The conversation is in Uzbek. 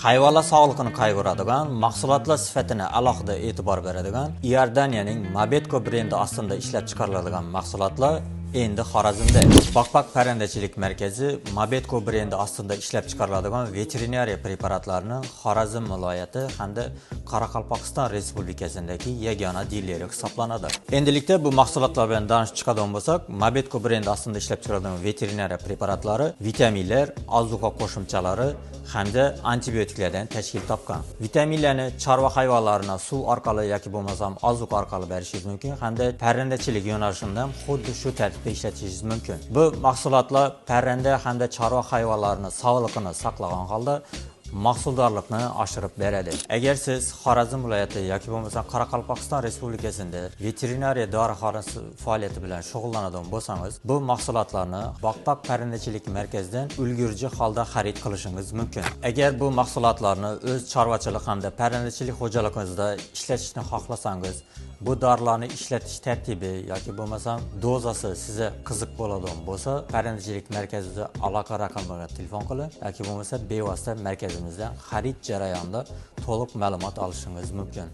Hayvonlar sog'lig'ini qayg'uradigan, mahsulotlar sifatini alohida e'tibor beradigan Iordaniyaning Mabetko brendi ostida ishlab chiqariladigan mahsulotlar endi Xorazmda. Baqbaq parrandachilik markazi Mabetko brendi ostida ishlab chiqariladigan veterinariya preparatlarini Xorazm viloyati hamda Qoraqalpog'iston Respublikasidagi yagona dileri hisoblanadi. Endilikda bu mahsulotlar bilan tanishib chiqadigan bo'lsak, Mabetko brendi ostida ishlab chiqariladigan veterinariya preparatlari vitaminlar, ozuqa qo'shimchalari hamda antibiotiklardan tashkil topgan. Vitaminlarni chorva hayvonlarini suv orqali yoki bo'lmasam ozuqa orqali berishingiz mumkin hamda parrandachilik yo'nalishida ham xuddi shu tartibda ishlatishingiz mumkin. Bu mahsulotlar parranda hamda chorva hayvonlarini sog'lig'ini saqlagan holda mahsuldorlikni oshirib beradi. Agar siz Xorazm viloyati yoki bo'lmasa Qoraqalpog'iston Respublikasida veterinariya dorixonasi faoliyati bilan shug'ullanadigan bo'lsangiz, bu mahsulotlarni Baqbaq parrandachilik markazidan ulgurji holda xarid qilishingiz mumkin. Agar bu mahsulotlarni o'z chorvachilik hamda parrandachilik xo'jaligingizda ishlatishni xohlasangiz, bu dorilarni ishlatish tartibi yoki bo'lmasam dozasi sizga qiziq bo'ladigan bo'lsa, parrandachilik markazida aloqa raqamiga telefon qiling yoki bo'lmasa bevosita markazimizdan xarid jarayonida to'liq ma'lumot olishingiz mumkin.